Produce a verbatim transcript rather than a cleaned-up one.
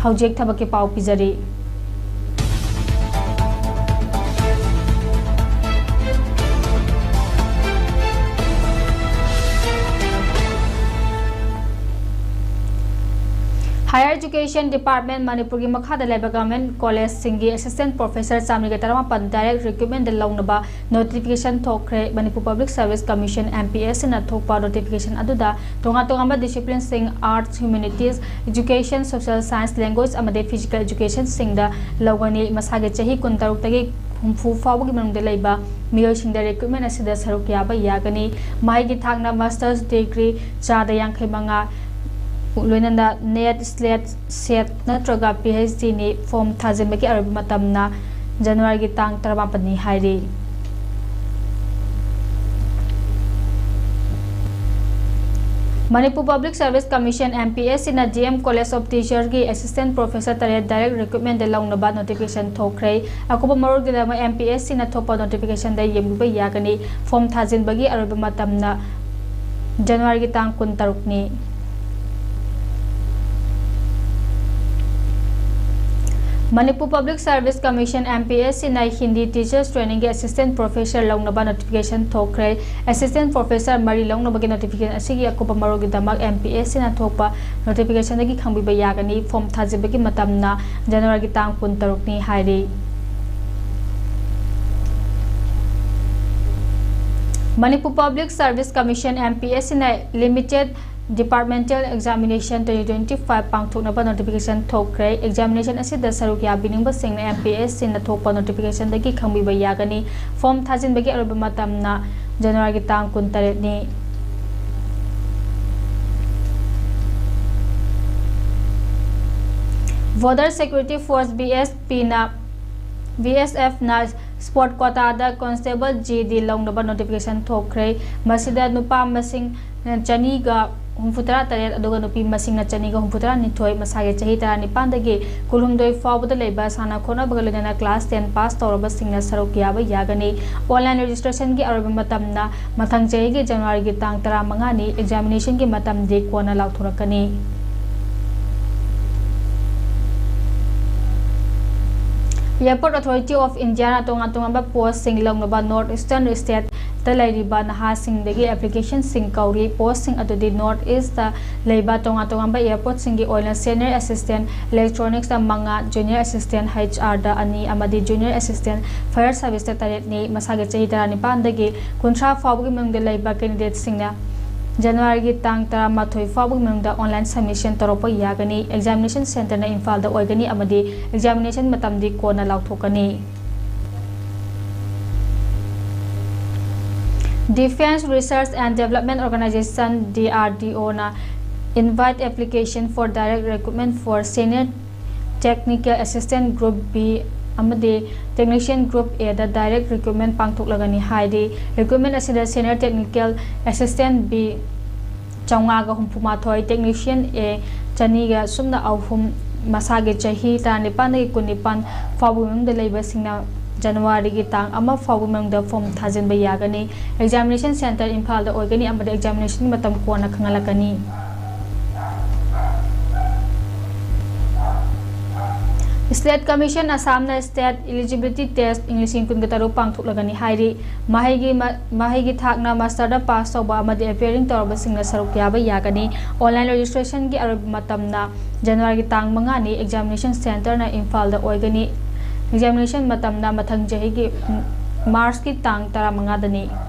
ꯍꯧꯖꯤꯛ ꯊꯕꯛꯀꯤ ꯄꯥꯎ ꯄꯤꯖꯔꯤ꯫ Higher Education Department ꯃꯅꯤꯄꯨꯔꯒꯤ ꯃꯈꯥꯗ ꯂꯩꯕ government collegeꯁꯤꯡꯒꯤ assistant professor ꯆꯥꯃꯔꯤꯒ ꯇꯔꯥꯃꯥꯄꯟ direct recruitmentꯗ ꯂꯧꯅꯕ notification ꯊꯣꯛꯈ꯭ꯔꯦ꯫ ꯃꯅꯤꯄꯨꯔ Public Service Commission, MPSCꯅ ꯊꯣꯛꯄ notification ꯑꯗꯨꯗ ꯇꯣꯉꯥꯟ ꯇꯣꯉꯥꯟꯕ disciplineꯁꯤꯡ, Arts, Humanities, Education, Social Science, Language ꯑꯃꯗꯤ Physical Educationꯁꯤꯡꯗ ꯂꯧꯒꯅꯤ꯫ ꯃꯁꯥꯒꯤ ꯆꯍꯤ ꯀꯨꯟꯇꯔꯨꯛꯇꯒꯤ ꯍꯨꯝꯐꯨ ꯐꯥꯎꯕꯒꯤ ꯃꯅꯨꯡꯗ ꯂꯩꯕ ꯃꯤꯑꯣꯏꯁꯤꯡꯗ recruitment ꯑꯁꯤꯗ ꯁꯔꯨꯛ ꯌꯥꯕ ꯌꯥꯒꯅꯤ꯫ ꯃꯍꯩꯒꯤ ꯊꯥꯛꯅ master's degree ꯆꯥꯗ ꯌꯥꯡꯈꯩ ꯃꯉꯥ, ꯂꯣꯏꯅꯅ NET, SLET, SET ꯅꯠꯇ꯭ꯔꯒ PhDꯅꯤ꯫ Form ꯊꯥꯖꯤꯟꯕꯒꯤ ꯑꯔꯣꯏꯕ ꯃꯇꯝꯅ Januaryꯒꯤ ꯇꯥꯡ ꯇꯔꯥꯃꯥꯄꯟꯅꯤ ꯍꯥꯏꯔꯤ꯫ Manipur Public Service Commission, MPSCꯅ DM College of Teacherꯒꯤ assistant professor ꯇꯔꯦꯠ direct recruitmentꯗ ꯂꯧꯅꯕ notification ꯊꯣꯛꯈ꯭ꯔꯦ꯫ ꯑꯀꯨꯞꯄ ꯃꯔꯣꯜꯒꯤꯗꯃꯛ MPSCꯅ ꯊꯣꯛꯄ notificationꯗ ꯌꯦꯡꯕꯤꯕ ꯌꯥꯒꯅꯤ꯫ Form ꯊꯥꯖꯤꯟꯕꯒꯤ ꯑꯔꯣꯏꯕ ꯃꯇꯝꯅ Januaryꯒꯤ ꯇꯥꯡ ꯀꯨꯟꯇꯔꯨꯛꯅꯤ꯫ Manipur Public Service Commission, MPSCꯅ Hindi Teachers Trainingꯒꯤ assistant professor ꯂꯧꯅꯕ notification ꯊꯣꯛꯈ꯭ꯔꯦ꯫ Assistant professor ꯃꯔꯤ ꯂꯧꯅꯕꯒꯤ notification ꯑꯁꯤꯒꯤ ꯑꯀꯨꯞꯄ ꯃꯔꯣꯜꯒꯤꯗꯃꯛ MPSCꯅ ꯊꯣꯛꯄ notificationꯗꯒꯤ ꯈꯪꯕꯤꯕ ꯌꯥꯒꯅꯤ꯫ Form ꯊꯥꯖꯤꯟꯕꯒꯤ ꯃꯇꯝꯅ Januaryꯒꯤ ꯇꯥꯡ ꯀꯨꯟꯇꯔꯨꯛꯅꯤ ꯍꯥꯏꯔꯤ꯫ Manipur Public Service Commission, MPSCꯅ Limited Departmental Examination twenty twenty-five ꯄꯥꯡꯊꯣꯛꯅꯕ notification ꯊꯣꯛꯈ꯭ꯔꯦ꯫ Examination ꯑꯁꯤꯗ ꯁꯔꯨꯛ ꯌꯥꯕꯤꯅꯤꯡꯕꯁꯤꯡꯅ MPSCꯅ ꯊꯣꯛꯄ notificationꯗꯒꯤ ꯈꯪꯕꯤꯕ ꯌꯥꯒꯅꯤ꯫ Form ꯊꯥꯖꯤꯟꯕꯒꯤ ꯑꯔꯣꯏꯕ ꯃꯇꯝꯅ Januaryꯒꯤ ꯇꯥꯡ ꯀꯨꯟꯇꯔꯦꯠꯅꯤ꯫ Border Security Force, BSFꯅ, BSFꯅ spot quotaꯗ Constable GD ꯂꯧꯅꯕ notification ꯊꯣꯛꯈ꯭ꯔꯦ꯫ ꯃꯁꯤꯗ ꯅꯨꯄꯥ ꯃꯁꯤꯡ ꯆꯅꯤꯒ ꯍꯨꯝꯐꯨꯇꯔꯥ ꯇꯔꯦꯠ, ꯑꯗꯨꯒ ꯅꯨꯄꯤ ꯃꯁꯤꯡꯅ ꯆꯅꯤꯒ ꯍꯨꯝꯐꯨꯇꯔꯥ ꯅꯤꯊꯣꯏ, ꯃꯁꯥꯒꯤ ꯆꯍꯤ ꯇꯔꯥꯅꯤꯄꯥꯟꯗꯒꯤ ꯀꯨꯟꯍꯨꯝꯗꯣꯏ ꯐꯥꯎꯕꯗ ꯂꯩꯕ, ꯁꯥꯟꯅ ꯈꯣꯠꯅꯕꯒ ꯂꯣꯏꯅꯅ class ten pass ꯇꯧꯔꯕꯁꯤꯡꯅ ꯁꯔꯨꯛ ꯌꯥꯕ ꯌꯥꯒꯅꯤ꯫ Online registrationꯒꯤ ꯑꯔꯣꯏꯕ ꯃꯇꯝꯅ ꯃꯊꯪ ꯆꯍꯤꯒꯤ Januaryꯒꯤ ꯇꯥꯡ ꯇꯔꯥꯃꯉꯥꯅꯤ꯫ Examinationꯒꯤ ꯃꯇꯝꯗꯤ ꯀꯣꯟꯅ ꯂꯥꯎꯊꯣꯔꯛꯀꯅꯤ꯫ Airport Authority of Indiaꯅ ꯇꯣꯉꯥꯟ ꯇꯣꯉꯥꯟꯕ ꯄꯣꯁꯁꯤꯡ ꯂꯧꯅꯕ North Eastern Stateꯇ ꯂꯩꯔꯤꯕ ꯅꯍꯥꯁꯤꯡꯗꯒꯤ applicationꯁꯤꯡ ꯀꯧꯔꯤ꯫ ꯄꯣꯁꯁꯤꯡ ꯑꯗꯨꯗꯤ North Eastꯇ ꯂꯩꯕ ꯇꯣꯉꯥꯟ ꯇꯣꯉꯥꯟꯕ airportꯁꯤꯡꯒꯤ ꯑꯣꯏꯅ Senior Assistant Electronicsꯇ ꯃꯉꯥ, Junior Assistant HRꯗ ꯑꯅꯤ ꯑꯃꯗꯤ Junior Assistant Fire Serviceꯇ ꯇꯔꯦꯠꯅꯤ꯫ ꯃꯁꯥꯒꯤ ꯆꯍꯤ ꯇꯔꯥꯅꯤꯄꯥꯟꯗꯒꯤ ꯀꯨꯟꯊ꯭ꯔꯥ ꯐꯥꯎꯕꯒꯤ ꯃꯅꯨꯡꯗ ꯂꯩꯕ candidateꯁꯤꯡꯅ Januaryꯒꯤ ꯇꯥꯡ ꯇꯔꯥꯃꯥꯊꯣꯏ ꯐꯥꯎꯕꯒꯤ ꯃꯅꯨꯡꯗ online submission ꯇꯧꯔꯛꯄ ꯌꯥꯒꯅꯤ꯫ Examination centreꯅ ꯏꯝꯐꯥꯜꯗ ꯑꯣꯏꯒꯅꯤ ꯑꯃꯗꯤ examination ꯃꯇꯝꯗꯤ ꯀꯣꯟꯅ ꯂꯥꯎꯊꯣꯛꯀꯅꯤ꯫ Defence Research and Development Organisation, DRDOꯅ invite application for direct recruitment for Senior Technical Assistant Group B ꯑꯃꯗꯤ Technician Group Aꯗ direct recruitment ꯄꯥꯡꯊꯣꯛꯂꯒꯅꯤ ꯍꯥꯏꯔꯤ꯫ Recruitment ꯑꯁꯤꯗ Senior Technical Assistant B ꯆꯥꯝꯃꯉꯥꯒ ꯍꯨꯝꯐꯨ ꯃꯥꯊꯣꯏ, Technician A ꯆꯅꯤꯒ ꯁꯨꯞꯅ ꯑꯍꯨꯝ, ꯃꯁꯥꯒꯤ ꯆꯍꯤ ꯇꯔꯥꯅꯤꯄꯥꯟꯗꯒꯤ ꯀꯨꯟꯅꯤꯄꯥꯟ ꯐꯥꯎꯕꯒꯤ ꯃꯅꯨꯡꯗ ꯂꯩꯕꯁꯤꯡꯅ Januaryꯒꯤ ꯇꯥꯡ ꯑꯃ ꯐꯥꯎꯕꯒꯤ ꯃꯅꯨꯡꯗ form ꯊꯥꯖꯤꯟꯕ ꯌꯥꯒꯅꯤ꯫ Examination centre ꯏꯝꯐꯥꯜꯗ ꯑꯣꯏꯒꯅꯤ ꯑꯃꯗꯤ examinationꯒꯤ ꯃꯇꯝ ꯀꯣꯟꯅ ꯈꯪꯍꯜꯂꯛꯀꯅꯤ꯫ State Commission Assamꯅ State Eligibility Test ꯏꯪ ꯂꯤꯁꯤꯡ ꯀꯨꯟꯒ ꯇꯔꯨꯛ ꯄꯥꯡꯊꯣꯛꯂꯒꯅꯤ ꯍꯥꯏꯔꯤ꯫ ꯃꯍꯩꯒꯤ ꯃ-, ꯃꯍꯩꯒꯤ ꯊꯥꯛꯅ masterꯗ pass ꯇꯧꯕ ꯑꯃꯗꯤ appearing ꯇꯧꯔꯕꯁꯤꯡꯅ ꯁꯔꯨꯛ ꯌꯥꯕ ꯌꯥꯒꯅꯤ꯫ Online registrationꯒꯤ ꯑꯔꯣꯏꯕ ꯃꯇꯝꯅ Januaryꯒꯤ ꯇꯥꯡ ꯃꯉꯥꯅꯤ꯫ Examination centreꯅ ꯏꯝꯐꯥꯜꯗ ꯑꯣꯏꯒꯅꯤ꯫ Examination ꯃꯇꯝꯅ ꯃꯊꯪ ꯆꯍꯤꯒꯤ Marchꯀꯤ ꯇꯥꯡ ꯇꯔꯥꯃꯉꯥꯗꯅꯤ꯫